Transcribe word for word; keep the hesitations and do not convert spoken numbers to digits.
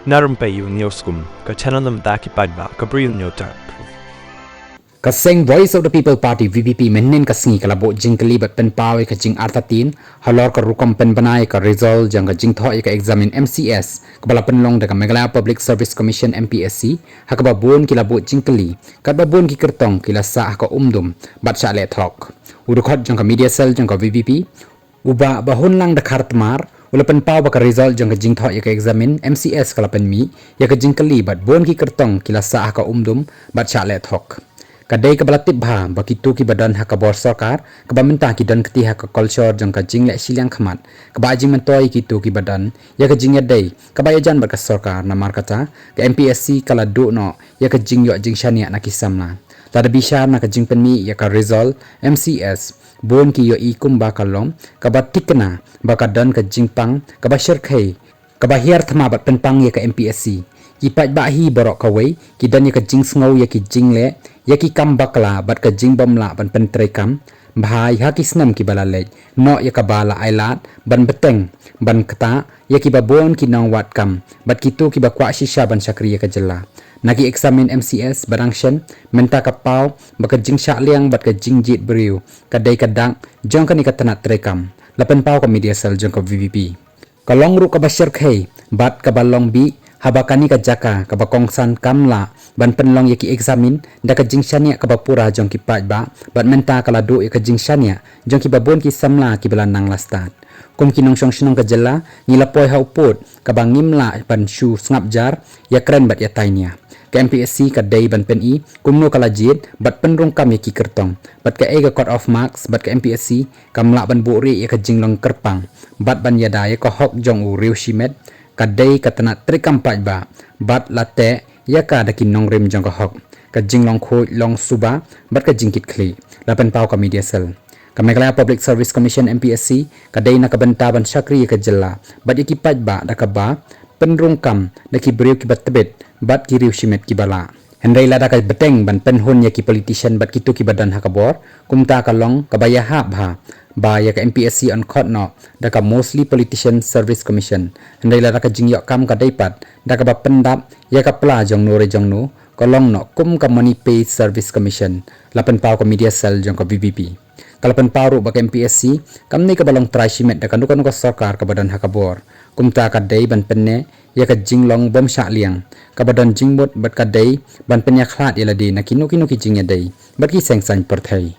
Na Rympei Ïew News Kum, ka channel na bynta ki paidbah ka Bri Ïew News Tap. Ka seng Voice of the People Party, V P P, mynhynnin ka sngi ka la buh jingkylli bad pynpaw ïa ka jingartatien halor ka rukom pynbna ïa ka result jong ka jingthoh ïa ka eksamin M C S kaba la pynlong da ka Meghalaya Public Service Commission, M P S C, ha kaba bun ki la buh jingkylli katba bun ki kyrtong ki la sah ha ka umdum bad shah leh thok. U dkhot jong ka media cell jong ka V P P, u Bah Bahunlang Dkhar Tmar, u la pynpaw ba ka result jong ka jingthoh ïa ka eksamin M C S ka la pynmih ïa ka jingkylli bad bun ki kyrtong ki la sah ha ka umdum bad shah leh thok. Ka dei kaba la tip bha ba kito kiba don ha ka bor sorkar kaba mynta ki don kti ha ka culture jong ka jingleh shiliang khmat kaba ai jingmyntoi ïa kito kiba don ïa ka jingïadei kaba ïajan bad ka sorkar, namar kata ka M P S C ka la duh noh ïa ka jingïoh jingshaniah na ki samla. Lada bishar na ka jingpynmih ïa ka result M C S, bun ki ïohi kumba ka long kaba thikna ba ka don ka jingpang kaba shyrkhei kaba hiar thma bad pynpang ïa ka M P S C. Ki paidbah hi baroh kawei ki don ïa ka jingsngew ïa ki jingleh, ïa ki kam bakla bad ka jingbym lah ban pyntreikam bha ha ki snem kiba la leit noh, ïa kaba la ailad ban bteng ban ktah ïa kiba bun ki nongwad kam bad kito kiba kwah shisha ban shakri ïa ka jylla. Na ki eksamin M C S ba dang shen, mynta ka paw ba ka jingshah liang bad ka jingjied briew ka dei ka dak jong kane ka tnat treikam, la pynpaw ka media cell jong ka V P P. Ka long ruh kaba shyrkhei bad kaba long bih haba kane ka jaka kaba kongsan kam lah ban pynlong ïa ki eksamin da ka jingshaniah kaba pura jong ki paidbah, bad mynta ka la duh ïa ka jingshaniah jong kiba bun ki samla kiba la nang la stad. Kum ki nongshong shnong ka jylla, ngi la poi ha u pud kaba ngim lah ban shu sngap jar, ïakren bad ïatai nia. Ka M P S C ka dei ban pyni kumno ka la jied bad pynrung kam ïa ki kyrtong, bad kaei ka cut off marks bad ka M P S C kam lah ban buhrieh ïa ka jinglong kyrpang bad ban ïada ïa ka hok jong u riew shimet. Ka dei ka tnat treikam paidbah bad la teh ïa ka da ki nongrim jong ka hok, ka jinglong khuid long suba bad ka jingkitkhlieh, la pynpaw ka media cell. Ka Meghalaya Public Service Commission, M P S C, ka dei na ka bynta ban shakri ïa ka jylla bad ïa ki paidbah da kaba pynrung kam da ki briew kiba tbit bad ki riew shimet kiba lah. Hynrei lada ka bteng ban pynhun ïa ki politician bad kito kiba don ha ka bor, kumta ka long kaba ïahap bha ba ïa ka M P S C yn khot noh da ka Mostly Politician Service Commission. Hynrei lada ka jingïoh kam ka dei pat da kaba pyndap ïa ka pla jongno re jongno, ka long noh kum ka Money Pay Service Commission, la pynpaw ka media cell jong ka V P P. Ka la pynpaw ruh ba ka M P S C kam dei kaba long trai shimet da kano kano ka sorkar kaba don ha ka bor. Kumta ka dei ban pynneh ïa ka jinglong bym shah liang kaba don jingmut bad ka dei ban pynïakhlad ïa lade na kino kino ki jingïadei bad ki seng saiñ pyrthei.